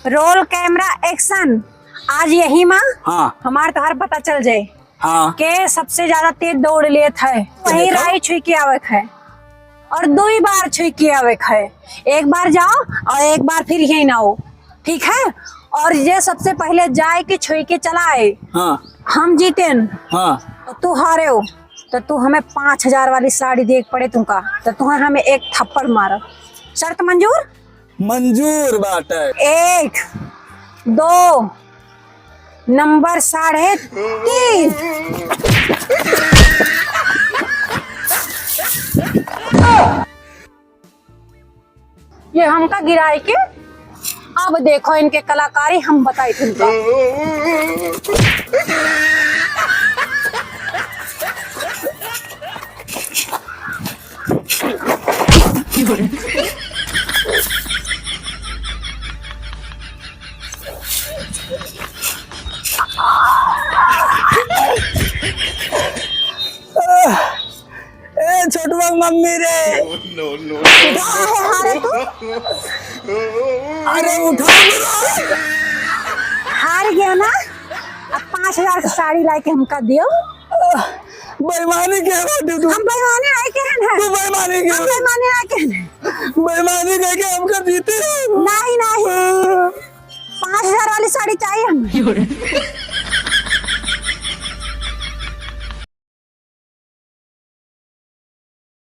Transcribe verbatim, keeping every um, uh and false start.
Roll camera action। आज यही मा हाँ। हमार तोहार पता चल जाए हाँ। के सबसे ज्यादा तेज दौड़ लेत है, वही देखो। राही छुई के आवे है और दुई बार छुई के आवे है। एक बार जाओ और एक बार फिर यही ना हो, ठीक है? और ये सबसे पहले जाए के छुई के चला आए, हाँ। हम जीतेन, हाँ। और तू हारे हो, तो तू हमें पाँच हजार वाली साड़ी दे के पड़े तुमका, तो तुम्हें हमें एक थप्पड़ मारो। शर्त मंजूर? मंजूर बाटे। एक, दो, नंबर साढ़े तीन। ये हमका गिराए के, अब देखो इनके कलाकारी हम बताई तुमका। ए छोटुआ मम्मी रे। का है हारे तू? अरे उठा ना। हार गया ना? अब पाँच हजार की साड़ी लाके हमका दियो। बेईमानी के बाटे तू। हम बेईमानी नहीं के हैं। तू बेईमानी के। हम बेईमानी नहीं के हैं। बेईमानी करके हमका जीते। नहीं, नहीं। पाँच हजार वाली साड़ी चाहिए हमें।